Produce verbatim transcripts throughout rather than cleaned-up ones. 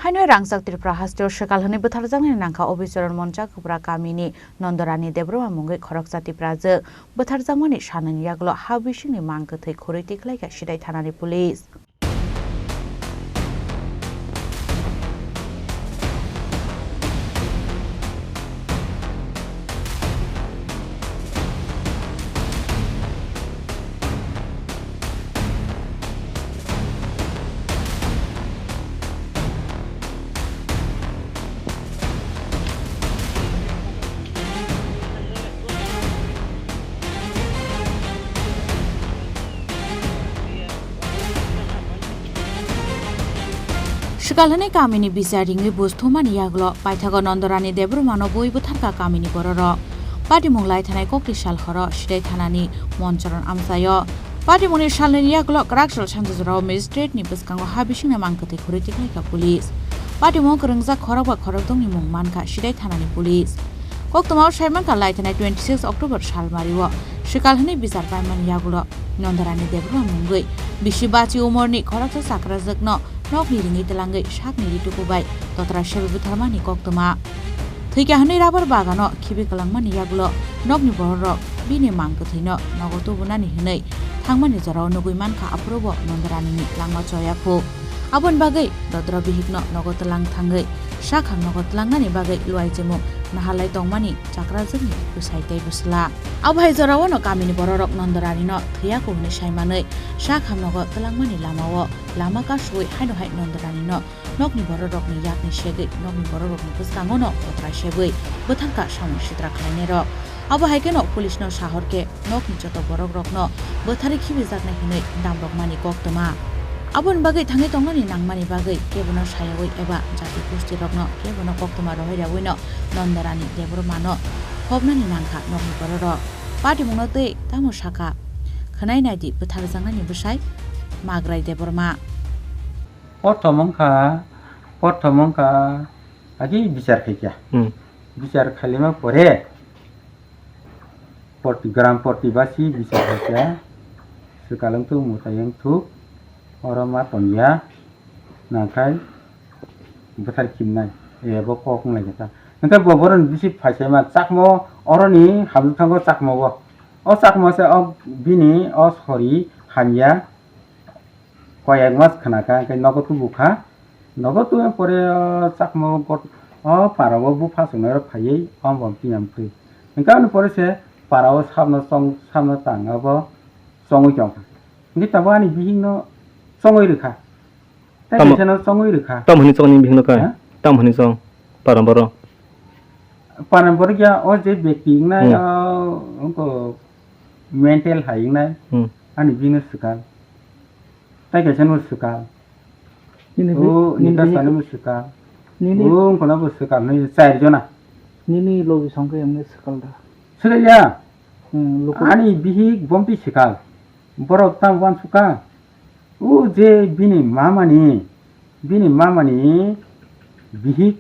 Haino rangchak Tripura hasteo swkal hwnwi bwtharjaknani nangkha Obicharan Moncha Kubra kamini Nondorani Debbarma mungwi khoroksa Tiprajwk. Bwtharjakmani sanani yagulo ha bisingni mang kwthwi khurwi tikhlaikha Sidai thanani police. Swkal hwnwi kamini bichar ringwi buj thumani yagulo paithago Nondorani Debbarmano bui bwtharkha kamini bororok. Patimung lai thanai kokti sal horo Sidai thanani Moncharan amchaio. Patimungni salnwini yagulo kwrak sal sanja jorao magistrate ni bwskango ha bisingni mang kwthwi khurwi tikhlaikha police. Patimung kwrwngjak khorok ba khorokdongni mung mankha Sidai thanani police. Koktwmao saimankha lai thanai twenty six October salmario swkal hwnwi bichar paimani yagulo Nondorani Debbarma mungwi bisi bachi umorni khoroksa chakrajwkno nokni ringwi twlangwi sakni ri tuku bai totra sebwi bwtharmani koktwma. Thwikha hwnwi rabar bagano khibi kwlangmani yagulo nokni bororok bini mang kwthwino nogo tubunani hwnwi thangmani jorao nugwi mankha, aphuru bo Nondoranini langma choya kho. Aboni bagwi dodro bihikno nogo twlang thangwi sakham nogo tlangnani bagwi luaichimung naharlai tongmani chakrajwkni bwsai tei bwsla. Abo hai jorao no kamini bororok Nondoranino thwiya kho hwnwi saimanwi sakham nogo twlangmani lamao lama kasui haino hai Nondoranino nokni bororokni yakni segwi nokni bororokni bwskango no kotra sebwi bwtharkha samung sitra khlainairok. Abo hai kheno police no sahor khe nokni joto borokrokno bwtharwi khibijaknai hwnwi damrokmani koktwma. Aboni bagwi thangwi tongnani nangmani bagwi kebono sayawi eba jati gustirokno kebono koktwma rohoi rewino Nondarani Debbarmano phobnani nangkha nokni bororok. Patimungno tei tamo sakha, khwnai naidi bwtharjaknani bwsai Magrai Debbarma. Prothom wngkha, prothom wngkha, agi bichar khaikha. Hmm. Bichar khailima pore, Porti, gram porti basi bichar khaikha. Swkal wngthuk, mwtai wngthuk, oro ma tongya, nakhai bwthar khimnai, ebo kok wnglaikha ta. Hwnkhe bo boroni bisi phaisai ma, chakmo oroni hamjwk thango chakmo bo. O chakmo se o bini o sori hamya. Koyek mas khna kha, hwnkhe nogo tubu kha. Nogo tubui pore, o chakma o got-, o para o bupha chwngnairok phaiwi o bom tiyam twi. Hwnkhe aboni pore se para o sabno chong, sabno tang abo chongwi tong kha. Hwnkhe tabuk ani bihikno chongwi rwkha. Tei tamo, kaisa no chongwi rwkha. Tamo hwnwi chongni bihikno kai? Ha? Tamo hwnwi chong para borok? Para borok ya o je bekti wngnai, hmm, o wngkho mental hai wngnai. Hmm. Ani bihikno swkal. Tai kaisa no swkal. Nini bi-, o nini Nikas bihik-, ani bo swkal. Nini o wngkhana bo swkal hinwi char jona. Nini logi songkhe emne swkal da? Swkal ya. Hmm, luku- ani bihik bomti swkal. Borok tamo uansukha. O je bini mamani, bini mamani bihik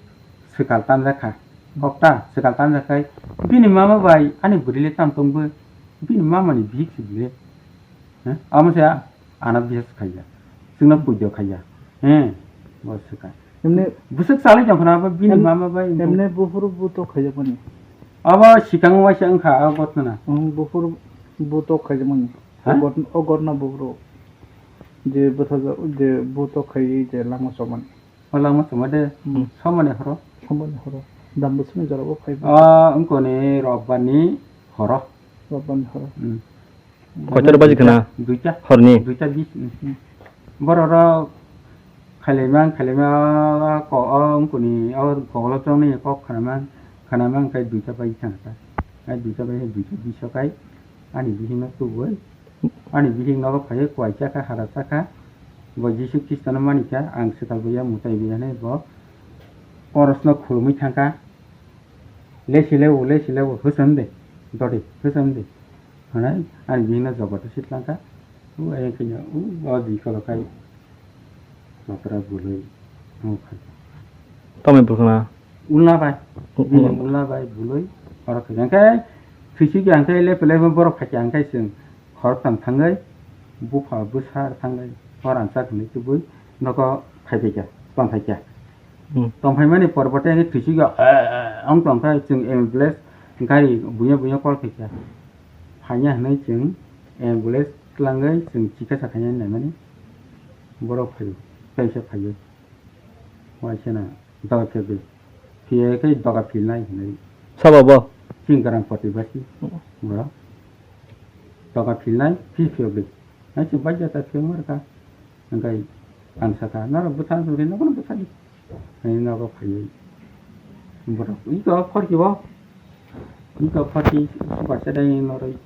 swkal tanjakha. Kokta swkal tanjakha. Bini mama bai ani bwrwi le tamo tongbo. Bini mamani bihik se bile. He? Amo se ana bihik khaiya. Chwngno puijo khaiya. He? Bo swkang. Emne bwswk salai tong khna abo bini em-, mama bai emne buphuru buto khaijakmani. Abo sikang waisa wngkha a gotna. Hmm, buphuru buto khaijakmani. Ha? O got-, o gotna buphuru. Je bwthaja-, je buto khaiwi je langma chomani. O langma choma de, hmm, somani horo. Somani horo. Dam bwswkni jora bo phai. Ah, wngkoni robbarni horo. Robbarni horo. Hmm. Koitor baji khna? Duita. Horni? Duita bis. Hmm. Borok rok khailaimang, khailaima ko, o wngkoni, o kogolo chongni kok khnamang, khnamang khe duita bai thangkha. Ai duita bai, duita biso kai, ani bihikno tubui. Ani bihik nogo phaiwi kuai chakha, hara chakha. Bo Jisu Khristono manikha, ang swkal buya, mwtai buya hinwi bo korosno khulumwi thangkha. Lesi lebu, lesi lebu, hwsam de, dodi, hwsam de. Hwnwi ani bihikno jogoto sitlangkha. U ayang khe u o di kolo khai. Satra buloi, o khai. Tamni bwkhana? Ulna bai. U-, bini ulna. Ulna bai buloi, oro khai. Hwnkhe thwisi khe hwnkhe lepe lepe borok phai khe hwnkhe chwng khoroktham thangwi, bupha bwsa thangwi, hor ansa hwnwi tubui nogo phai bai kha, tong phai kha. Hmm. Tongphaimani porbote hwnkhe thwisikgo, eh, eh, wng tongkha, chwng ambulance gari buya buya call khaikha. Phaiya hwnwi chwng ambulance twlangwi chwng chikitsa khainani naimani borok phaio, kaisa phaio. Waisano doga phiyogwi, phiyogwi khe doga philnai hwnwi. Sabo bo? Chwng Garang Poti basi. Hmm. Borok doga philnai, phi phiyogwi. Hai chwng baidhota phiyogwi rwkha. Hwnkhe ang sakha, "Norok bwtha rwgwi nobono bwthadi." Hai nogo phaiwi borok iko khorkibo, iko khorki subarsa dai noroi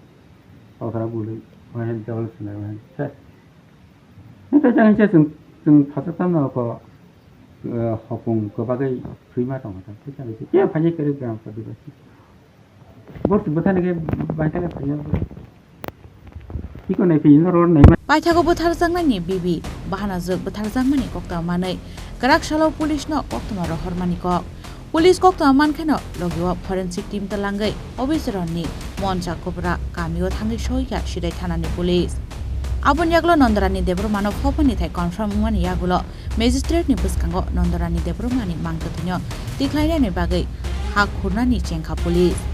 kothra bului, hai double sinai hai se. Hwnkhe jang se chwng, chwng phasaktano ko, eh, hopung kwbagwi thwima tongkha, thwikha khe phaiwi kwrwi gram padi basi. Borok bwthani khe baithang khe phaiya. Iko nai phi norok naima. Paithago bwtharjaknani bibi, bahanajwk bwtharjakmani koktwma manwi kwrak salo police no koktwma rohormani kok. Police koktwma mankheno logio forensic team twlangwi officer rokni moncha kubra kamio thangwi soikha Sidai thanani police. Aboni yagulo Nandorani Debbarmano phobani thai confirm wngmani yagulo Magistrate ni bwskango Nandorani Debbarmani mang kwthwino tikhlainani bagwi ha khurnani chengkha police.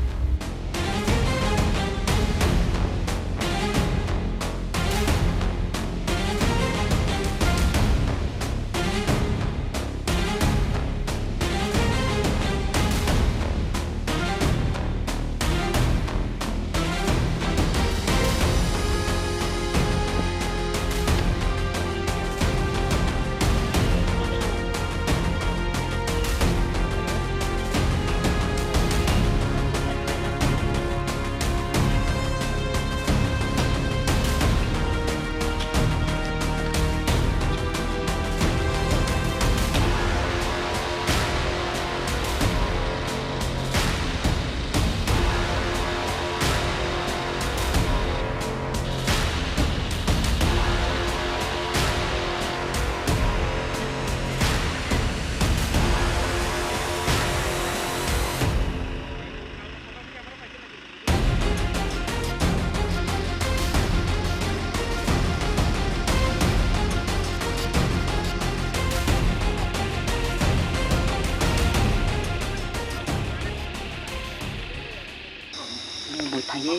Bui phaiwi,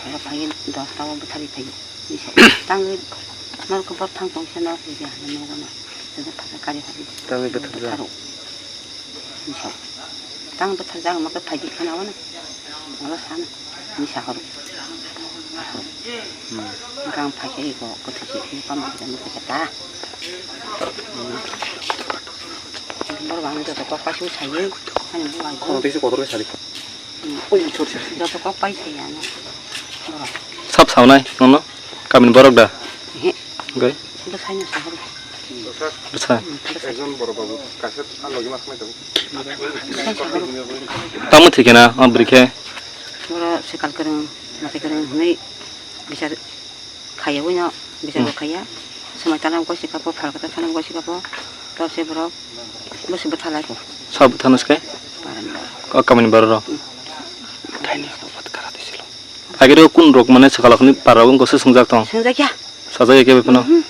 oro phaiwi dosta o bwtharwi phaiwi. Tangwi norok bwthang tongsa norok phaidi hwnwi nogo no. Joto phaikha kari phaidi. Tangwi bwtharjak. Bwtharo. Misa. Tang bwtharjak hwnba khe phaidi khana o no. Oro sana. Misa horo. Hmm. Gang phaikha iko kwthwi se phaikha ma khe ta. Borok ang joto kok pasu sayo. Ani borok ang. Kono tisi kotor khe sadi. Oi, sorry, sorry. Joto kok pai se ano. Borok. Sab saunai nono? Kamini borok da? Ehe. Gai? Bwsai no sahoro. Bwsa? Hmm, bwsai. Ekjon borok babu, kaisa a logi mas mai tongo. Bwsai sahoro. Tamo thikena, a bwrwi khe? Borok swkal kwrwng, mwtai kwrwng hwnwi bichar khaiya, buino bichar bo khaiya. Swmai tala goi se kapo, phalkata tala goi se kapo, tobse borok bwswk bwtha lai ko. Sa bwtha nw se kai? Paran borok. O kamini borok rok. Hmm. Agero kun rok mane swkal khni para rok wngkha se swngjak tong. Swngjak ya? Sajak ya kebo phano. Mhm.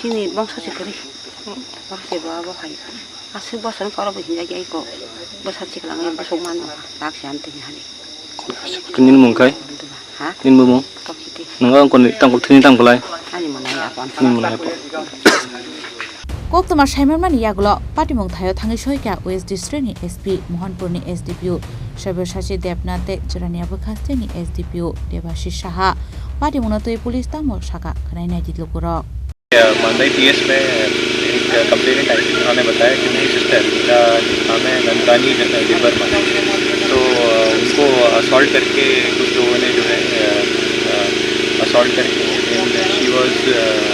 Chini bongso se kwrwi. Bongso se bo abo hai. Aswk bosor ni koro bo hinjak ya iko. Bwsa chiklang ya bosong mano. Tak se amtwi hani. Nini mung khai? Ha? Nini mung? Tokiti. Nang ang kon tang thini tang belai. Ani mung nai apa? Nini mung nai apa? Koktwma saimanmani yagulo patimung thaio thangwi soikha West District ni S P, Mohanpur ni S D P O Sabyasachi Debnath tei Chorania bwkha state ni S D P O Debashish Saha. Patimungno twi police tamo saka khwnai naidi lukurok. मांडई पीएस में एक कंप्लेनेंट आई थी, उन्होंने बताया कि उनकी सिस्टर, जिनका नाम है नंदरानी ज-, देबबर्मा, तो, अ, उनको असॉल्ट करके कुछ लोगों ने जो है, अ, अ, असॉल्ट करके, and she was, a,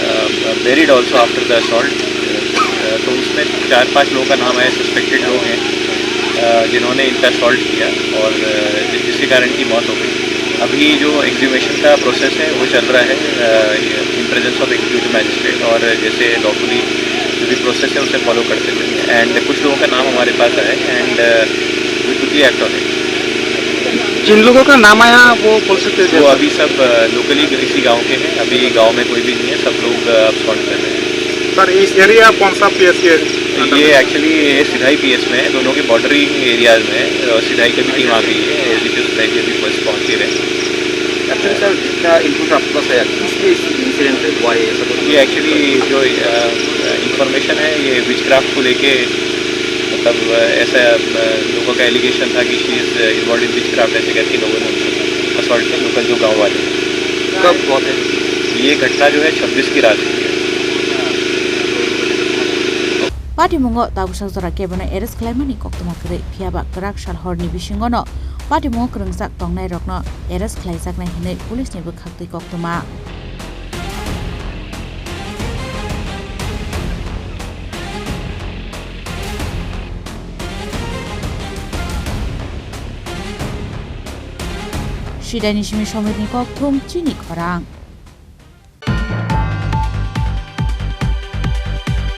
a, buried also after the assault। अ, तो उसमें चार पांच लोगों का नाम है, सस्पेक्टेड लोग हैं, अ, जिन्होंने इनका असॉल्ट किया और, अ, जि-, जिसके कारण की मौत हो गई। अभी जो एक्सह्यूमेशन का प्रोसेस है, वो चल रहा है, अ, in presence of executive magistrate, और जैसे लॉफुली जो भी प्रोसेस है, उसे फॉलो करते हुए। एंड कुछ लोगों का नाम हमारे पास आया है, एंड, अ, we quickly act on it। जिन लोगों का नाम आया, वो पुलिस के वो अभी सब, अ, लोकली इसी गांव के हैं, अभी गांव में कोई भी नहीं है, सब लोग, अ, अब सॉल्व कर रहे हैं। सर, इस एरिया कौन सा पीएस के अंडर ये में? एक्चुअली ये सिधाई पीएस में है, दोनों के बॉर्डरिंग एरियाज में है। अ, सिधाई से भी टीम आ गई है, एसडीपीओ सिधाई से भी बस पहुंची रहे। एक्चुअली सर, जितना इनपुट आपके पास आया, किस लिए इंसिडेंट हुआ है, ऐसा कुछ? ये एक्चुअली जो, अ, इंफॉर्मेशन है, ये विचक्राफ्ट को लेके, मतलब, अ, ऐसा, अ, लोगों का एलिगेशन था कि she is involve in witchcraft, ऐसे करके लोगों ने असॉल्ट किया, लोकल जो गांव वाले। कब हुआ था? ये घटना जो है, छब्बीस की रात की है। Patimungo tabuksa jora kebono arrest khlaimani koktwma kwrwi, phiyaba kwrak sal horni bisingono patimungo kwrwngjak tongnairokno arrest khlaijaknai hwnwi police ni bwkhaktwi koktwma. Sidaini simi Somirni kokthum chini khorang.